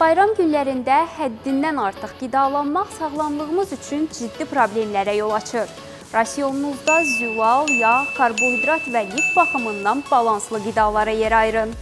Bayram günlərində həddindən artıq qidalanmaq sağlamlığımız üçün ciddi problemlərə yol açır. Rasionunuzda zülal, yağ, karbohidrat və lif baxımından balanslı qidalara yer ayırın.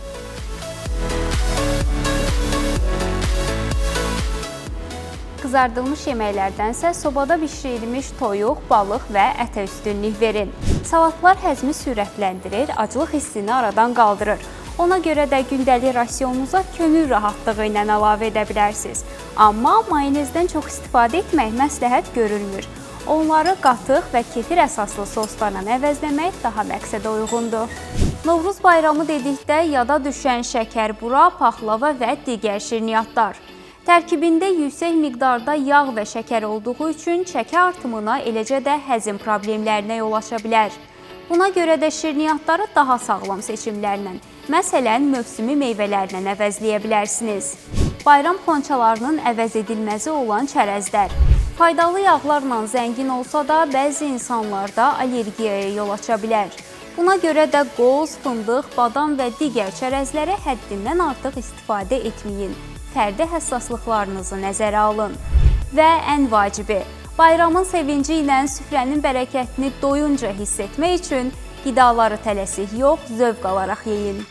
Qızardılmış yeməklərdənsə sobada bişirilmiş toyuq, balıq və ətə üstünlük verin. Salatlar həzmi sürətləndirir, aclıq hissini aradan qaldırır. Ona görə də gündəlik rasionunuza könül rahatlığı ilə əlavə edə bilərsiniz. Amma mayonezdən çox istifadə etmək məsləhət görülmür. Onları qatıq və kefir əsaslı soslarla əvəzləmək daha məqsədə uyğundur. Novruz bayramı dedikdə yada düşən şəkərbura, paxlava və digər şirniyyatlar. Tərkibində yüksək miqdarda yağ və şəkər olduğu üçün çəki artımına, eləcə də həzm problemlərinə yol aça bilər. Buna görə də şirniyyatları daha sağlam seçimlərlə, məsələn, mövsümi meyvələrlə əvəzləyə bilərsiniz. Bayram xonçalarının əvəz edilməzi olan çərəzlər. Faydalı yağlarla zəngin olsa da, bəzi insanlarda allergiyaya yol aça bilər. Buna görə də qoz, fındıq, badam və digər çərəzlərə həddindən artıq istifadə etməyin. Fərdi həssaslıqlarınızı nəzərə alın. Və ən vacibi, bayramın sevinci ilə süfrənin bərəkətini doyunca hiss etmək üçün qidaları tələsik yox, zövq alaraq yeyin.